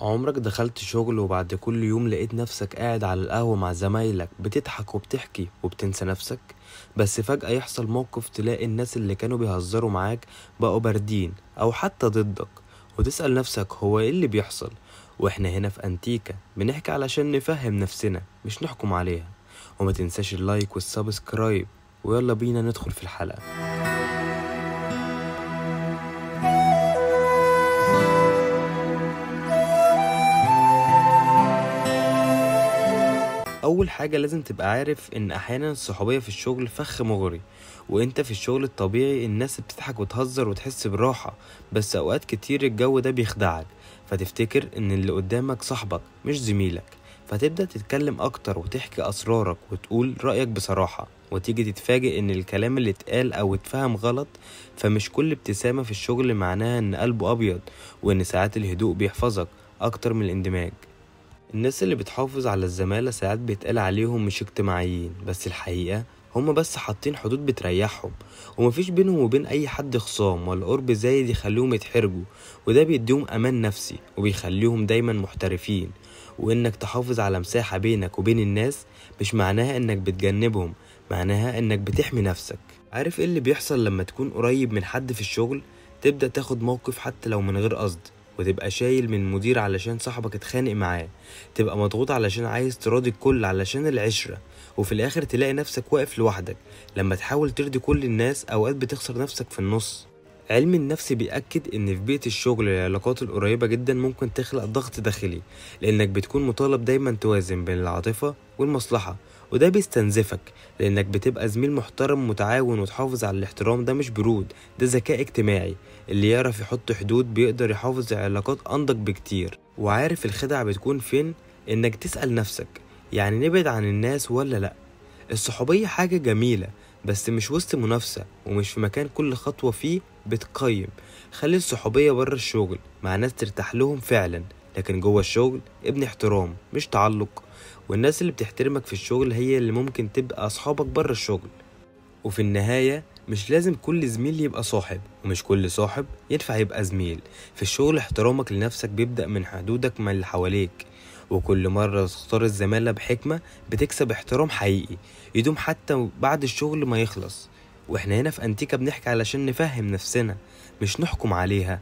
عمرك دخلت شغل وبعد كل يوم لقيت نفسك قاعد على القهوة مع زمايلك بتضحك وبتحكي وبتنسى نفسك؟ بس فجأة يحصل موقف تلاقي الناس اللي كانوا بيهزروا معاك بقوا باردين أو حتى ضدك، وتسأل نفسك هو إيه اللي بيحصل؟ وإحنا هنا في أنتيكا بنحكي علشان نفهم نفسنا مش نحكم عليها. وما تنساش ال like وال subscribe، ويلا بينا ندخل في الحلقة. أول حاجة لازم تبقى عارف إن أحيانا الصحوبية في الشغل فخ مغري، وإنت في الشغل الطبيعي الناس بتضحك وتهزر وتحس براحة، بس أوقات كتير الجو ده بيخدعك، فتفتكر إن اللي قدامك صاحبك مش زميلك، فتبدأ تتكلم أكتر وتحكي أسرارك وتقول رأيك بصراحة، وتيجي تتفاجئ إن الكلام اللي اتقال أو اتفهم غلط. فمش كل ابتسامة في الشغل معناها إن قلبه أبيض، وإن ساعات الهدوء بيحفظك أكتر من الاندماج. الناس اللي بتحافظ على الزمالة ساعات بيتقال عليهم مش اجتماعيين، بس الحقيقة هما بس حاطين حدود بتريحهم، ومفيش بينهم وبين أي حد خصام ولا قرب زايد يخليهم يتحرجوا، وده بيديهم أمان نفسي وبيخليهم دايما محترفين. وإنك تحافظ على مساحة بينك وبين الناس مش معناها إنك بتجنبهم، معناها إنك بتحمي نفسك. عارف إيه اللي بيحصل لما تكون قريب من حد في الشغل؟ تبدأ تاخد موقف حتى لو من غير قصد، وتبقى شايل من مدير علشان صاحبك اتخانق معاه، تبقى مضغوط علشان عايز تراضي الكل علشان العشرة، وفي الاخر تلاقي نفسك واقف لوحدك. لما تحاول ترضي كل الناس اوقات بتخسر نفسك في النص. علم النفس بيأكد ان في بيئة الشغل العلاقات القريبة جدا ممكن تخلق ضغط داخلي، لانك بتكون مطالب دايما توازن بين العاطفة والمصلحة، وده بيستنزفك لانك بتبقى زميل محترم متعاون وتحافظ على الاحترام. ده مش برود، ده ذكاء اجتماعي. اللي يعرف يحط حدود بيقدر يحافظ على علاقات انضج بكتير. وعارف الخدعة بتكون فين؟ انك تسأل نفسك يعني نبعد عن الناس ولا لا؟ الصحوبية حاجة جميلة، بس مش وسط منافسة ومش في مكان كل خطوة فيه بتقيم. خلي الصحوبية بره الشغل مع ناس ترتاح لهم فعلا، لكن جوه الشغل ابني احترام مش تعلق. والناس اللي بتحترمك في الشغل هي اللي ممكن تبقى أصحابك بره الشغل. وفي النهاية مش لازم كل زميل يبقى صاحب، ومش كل صاحب ينفع يبقى زميل. في الشغل احترامك لنفسك بيبدأ من حدودك مع اللي حواليك، وكل مرة تختار الزمالة بحكمة بتكسب احترام حقيقي يدوم حتى بعد الشغل ما يخلص. واحنا هنا في أنتيكا بنحكي علشان نفهم نفسنا مش نحكم عليها.